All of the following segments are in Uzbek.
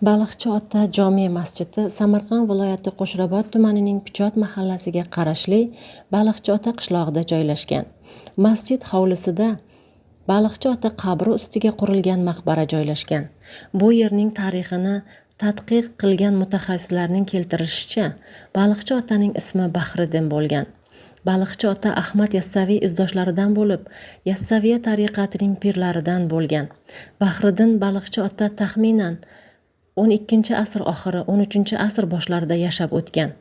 Baliqchi ota jome masjidi Samarqand viloyati Qo'shrabot tumanining Pichot mahallasiga qarashli Baliqchi ota qishlog'ida joylashgan. Masjid hovlisida Baliqchi ota qabri ustiga qurilgan maqbara joylashgan. Bu yerning tarixini tadqiq qilgan mutaxassislarning keltirishicha, Baliqchi otaning ismi Bahriddin bo'lgan. Baliqchi ota Ahmad Yassaviy izdoshlaridan bo'lib, Yassaviya tariqatining pirlaridan bo'lgan. Bahriddin Baliqchi ota taxminan 12 asr oxiri, 13 asr boshlarida yashab o'tgan.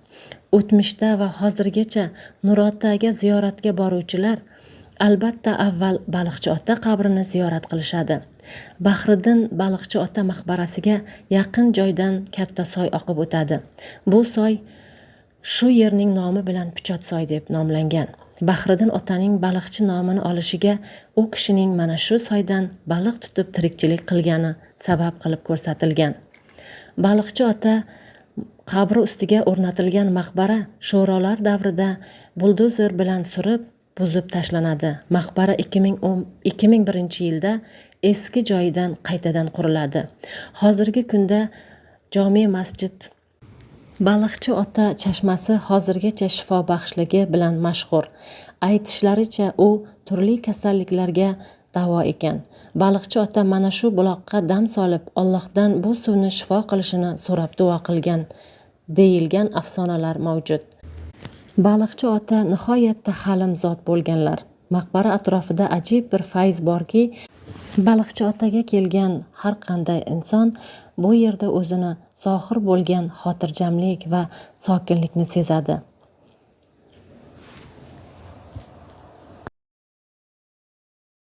O'tmishda va hozirgacha Nurotaga ziyoratga boruvchilar albatta avval Baliqchi ota qabrini ziyorat qilishadi. Bahriddin Baliqchi ota maqbarasiga yaqin joydan katta soy oqib o'tadi. Bu soy shu yerning nomi bilan Pichotsoy deb nomlangan. Bahriddin otaning baliqchi nomini olishiga u kishining mana shu soydan baliq tutib tirikchilik qilgani sabab qilib ko'rsatilgan. Baliqchi ota qabri ustiga o'rnatilgan maqbara sho'rolar davrida buldozer bilan surib, buzib tashlanadi. Maqbara 2001-yilda eski joyidan qaytadan quriladi. Hozirgi kunda jome masjid. Baliqchi ota chashmasi hozirgacha shifobaxshligi bilan mashhur. Aytishlaricha, u turli kasalliklarga davo ekan. Baliqchi ota mana shu buloqqa dam solib, Allohdan bu suvni shifo qilishini so'rab duo qilgan deyilgan afsonalar mavjud. Baliqchi ota nihoyatda halim zot bo'lganlar. Maqbara atrofida ajib bir fayz borki, Baliqchi otaga kelgan har qanday inson bu yerda o'zini zohir bo'lgan xotirjamlik va sokinlikni sezadi.